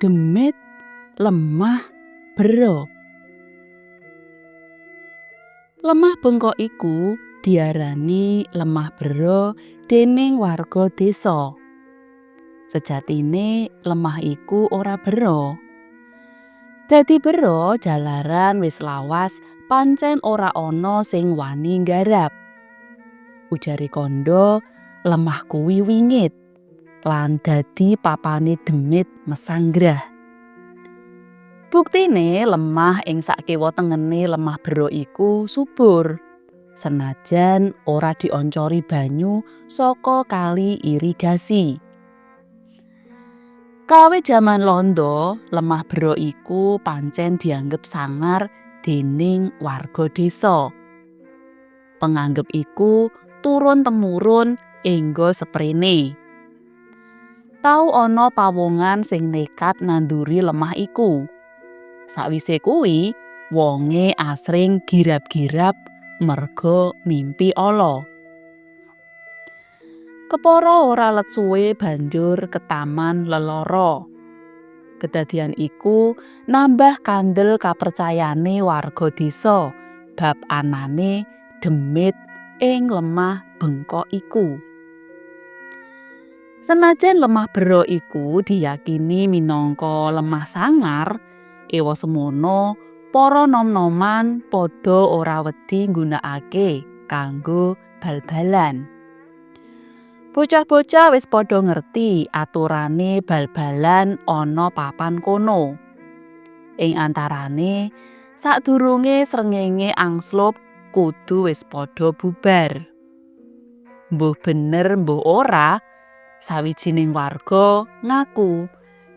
Demit Lemah Bera. Lemah Bengkok iku diarani Lemah Bera dening warga desa. Sejatine lemah iku ora bera. Dadi bera jalaran wis lawas pancen ora ana sing wani nggarap. Ujare kandha lemah kuwi wingit lan dadi papane demit mesanggrah. Buktine lemah ing sakiwa tengene Lemah Bera iku subur. Senajan ora dioncori banyu saka kali irigasi. Kawit jaman Londo, Lemah Bera iku pancen dianggep sangar dening warga desa. Penganggep iku turun temurun engga seprene. Tau ana pawongan sing nekat nanduri lemah iku. Sawise kuwi, wonge asring girap-girap merga mimpi ala. Kepara ora let suwe banjur ketaman lelara. Kedadian iku nambah kandel kapercayane warga desa bab anane demit ing Lemah Bengkok iku. Senajan Lemah Bera iku diyakini minangka lemah sangar, ewa semono para nom-noman padha ora wedi nggunakake kanggo bal-balan. Bocah-bocah wis padha ngerti aturane bal-balan ana papan kono. Ing antarane, sadurunge srengenge angslup kudu wis padha bubar. Mbuh bener mbuh ora, sawijining warga ngaku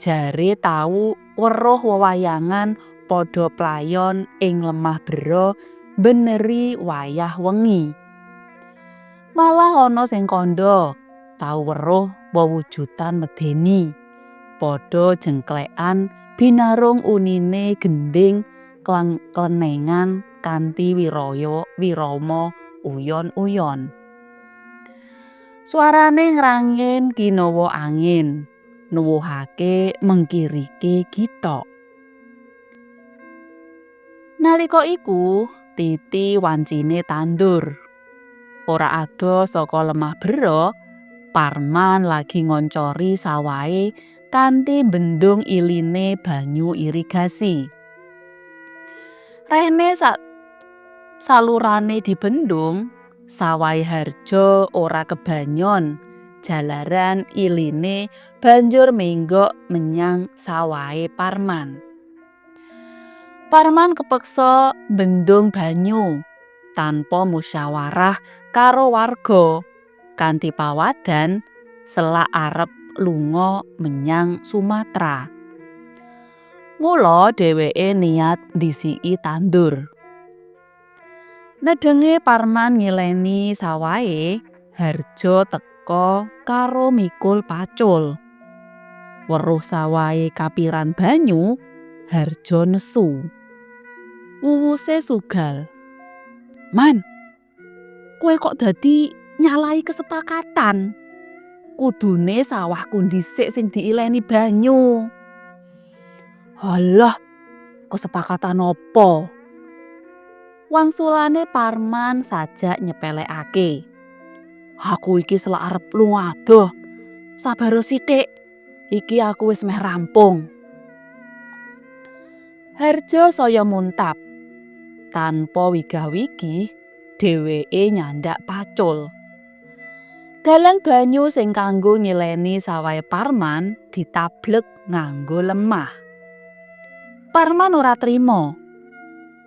jare tau weruh wewayangan padha playon ing Lemah Bera mbeneri wayah wengi. Malah ana sing kandha tau weruh wewujudan medeni. Padha jengklekan binarung unine gendhing klenengan kanthi wiraya wirama uyon-uyon. Suarane ngrangin kinawa angin, nuwuhake mengkirike githok. Nalika iku Titi wancine tandur. Ora adoh saka Lemah Bera, Parman lagi ngoncori sawahe kanthi bendung iline banyu irigasi. Rene sak salurane dibendung, sawahe Harjo ora kebanyon jalaran iline banjur menggok menyang sawahe Parman. Parman kepeksa bendung banyu tanpa musyawarah karo warga kanthi pawadhan selak arep lunga menyang Sumatra. Mula dheweke niat ndhisiki tandur. Nedhenge Parman ngileni sawahe, Harjo teka karo mikul pacul. Weruh sawahe kapiran banyu, Harjo nesu. Wuwuse sugal. "Man, kowe kok dadi nyalahi kesepakatan? Kudune sawahku dhisik sing diileni banyu." "Halah, kesepakatan apa?" Wangsulane Parman sajak nyepelekake. "Aku iki selak arep lunga adoh. Sabar sithik, iki aku wis meh rampung." Harjo saya muntap. Tanpa wigah-wigih, dheweke nyandak pacul. Dalan banyu sing kanggo ngileni sawahe Parman ditablek nganggo lemah. Parman ora trima.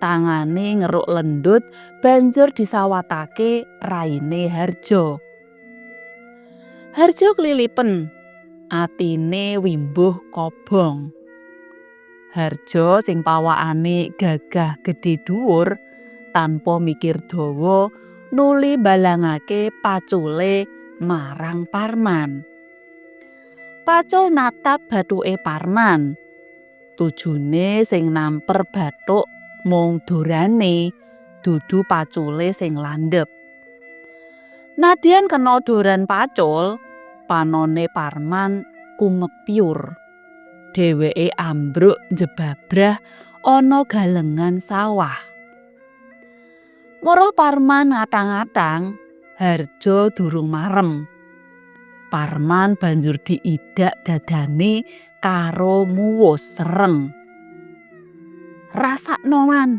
Tangane ngeruk lendut banjur disawatake raine Harjo. Harjo klilipen, atine wimbuh kobong. Harjo sing pawakane gagah gedhe dhuwur tanpa mikir dawa nuli mbalangake pacule marang Parman. Pacul natap bathuke Parman. Tujune sing namper bathuk mung dorane, dudu pacule sing landhep. Nadyan kena doran pacul, panone Parman kumepyur. Dheweke ambruk njebabrah ana galengan sawah. Weruh Parman ngathang-athang, Harjo durung marem. Parman banjur diidak dadane karo muwus sereng. Rasakno Man,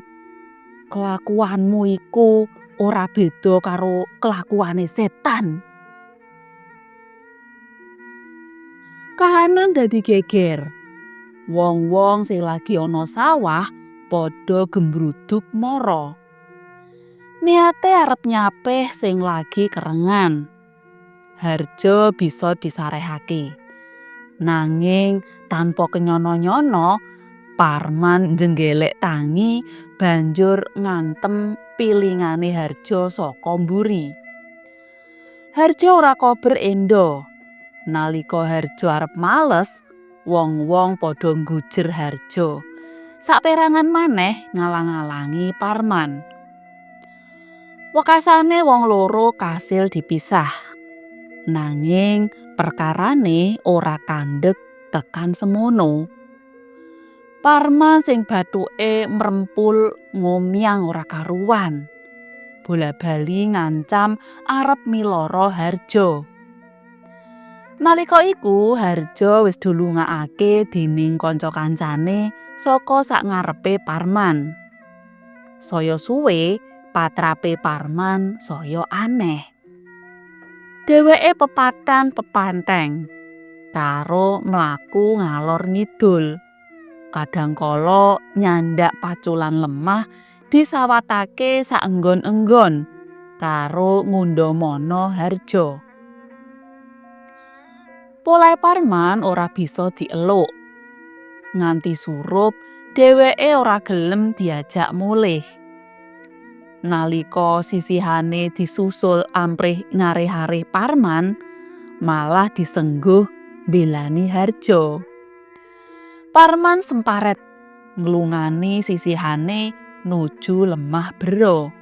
kelakuanmu iku ora beda karo kelakuane setan. Kahanan dadi geger. Wong-wong sing lagi ana sawah padha gembruduk mara. Niate arep nyapih sing lagi kerengan. Harjo bisa disarehake. Nanging tanpa kenyono-nyono, Parman njenggelek tangi banjur ngantem pilingane Harjo saka mburi. Harjo ora kober endo. Nalika Harjo arep males, wong-wong padha nggujer Harjo. Saperangan maneh ngalang-alangi Parman. Wekasane wong loro kasil dipisah. Nanging perkarane ora kandhek tekan semono. Parman sing bathuke mrempul ngomyang ora karuan. Bola-bali ngancam arep miloro Harjo. Nalika iku Harjo wis dilungakake dening kanca-kancane saka sangarepe Parman. Saya suwe patrape Parman saya aneh. Dheweke pepathan pepanteng karo mlaku ngalor ngidul. Kadangkala nyandak paculan lemah disawatake saenggon-enggon karo ngundhamana Harjo. Polahe Parman ora bisa dieluk. Nganti surup dheweke ora gelem diajak mulih. Nalika sisihane disusul amprih ngarih-arih Parman, malah disengguh mbelani Harjo. Parman semparet nglungani sisihane nuju lemah bero.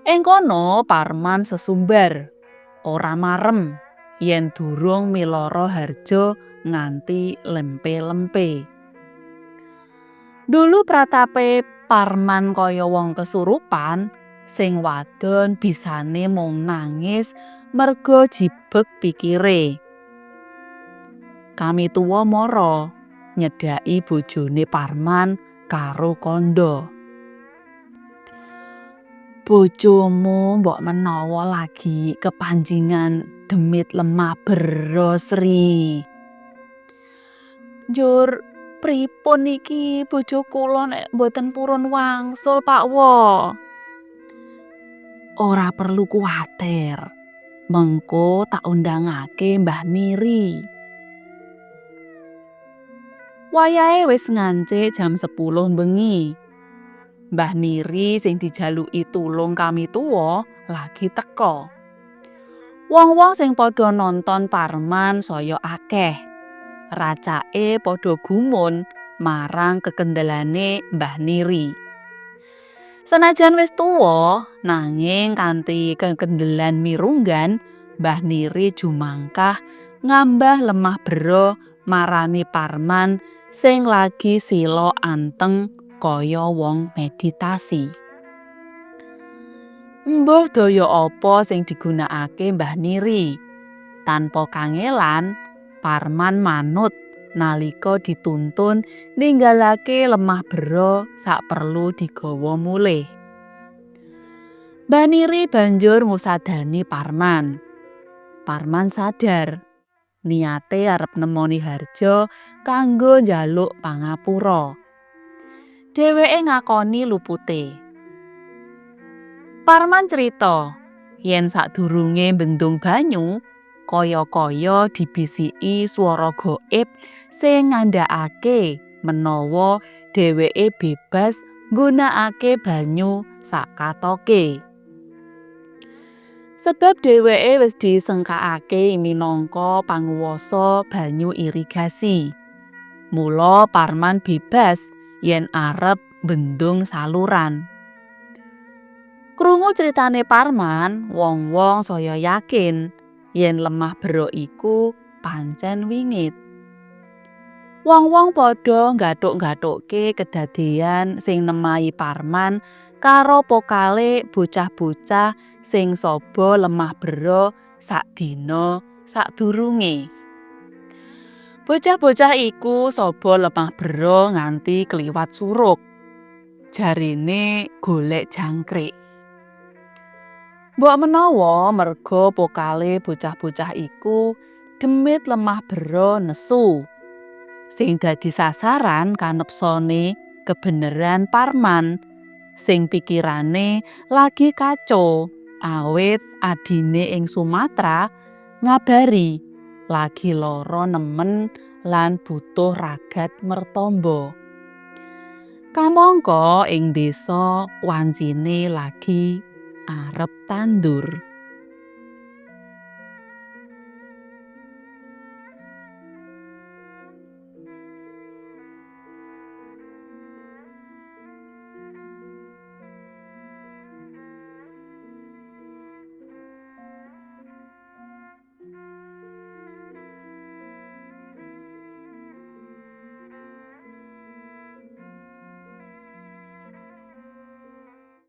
Ing kono Parman sesumbar, ora marem yen durung miloro Harjo nganti lempe-lempe. Dulu pratape Parman kaya wong kesurupan, sing wadon bisane mung nangis merga jibeg pikire. Kamituwa mara nyedhaki bojone Parman karo kandha. Bojomu mbok menawa lagi kepanjingan demit lemah bero, Sri. Njur pripun iki bojo kula nek mboten purun wangsul, Pak Wo? Ora perlu kuwatir. Mengko tak undangake Mbah Niri. Wayahe wis ngancik jam 10 bengi. Mbah Niri sing dijaluki tulung kamituwa lagi teka. Wong-wong sing padha nonton Parman saya akeh. Racake padha gumun marang kekendelane Mbah Niri. Senajan wis tuwa, nanging kanthi kekendelan mirunggan, Mbah Niri jumangkah ngambah lemah bero marani Parman sing lagi sila anteng kaya wong meditasi. Mbuh daya apa sing digunakake Mbah Niri? Tanpa kangelan, Parman manut nalika dituntun ninggalake lemah bero saperlu digawa mulih. Mbah Niri banjur ngusadani Parman. Parman sadar niate arep nemoni Harjo kanggo njaluk pangapura. Dheweke ngakoni lupute. Parman crita yen sadurunge bendung banyu, kaya-kaya dibisiki swara gaib sing ngandhakake menawa dheweke bebas nggunakake banyu sakatoke. Sebab dheweke wis disengkakake minangka panguwasa banyu irigasi. Mula Parman bebas yen arep bendung saluran. Krungu critane Parman, wong-wong saya yakin yen lemah bero iku pancen wingit. Wong-wong padha nggathuk-nggathukke kedadeyan sing nemahi Parman karo pokale bocah-bocah sing saba lemah bera sadina sadurunge. Bocah-bocah iku saba lemah bera nganti kliwat suruk. Jarene golek jangkrik. Mbok menawa merga pokale bocah-bocah iku, demit lemah bera nesu. Sing dadi sasaran kanepsone kebeneran Parman sing pikirane lagi kaco awit adine ing Sumatra ngabari lagi lara nemen lan butuh ragat mertamba. Kamangka ing desa wancine lagi arep tandur.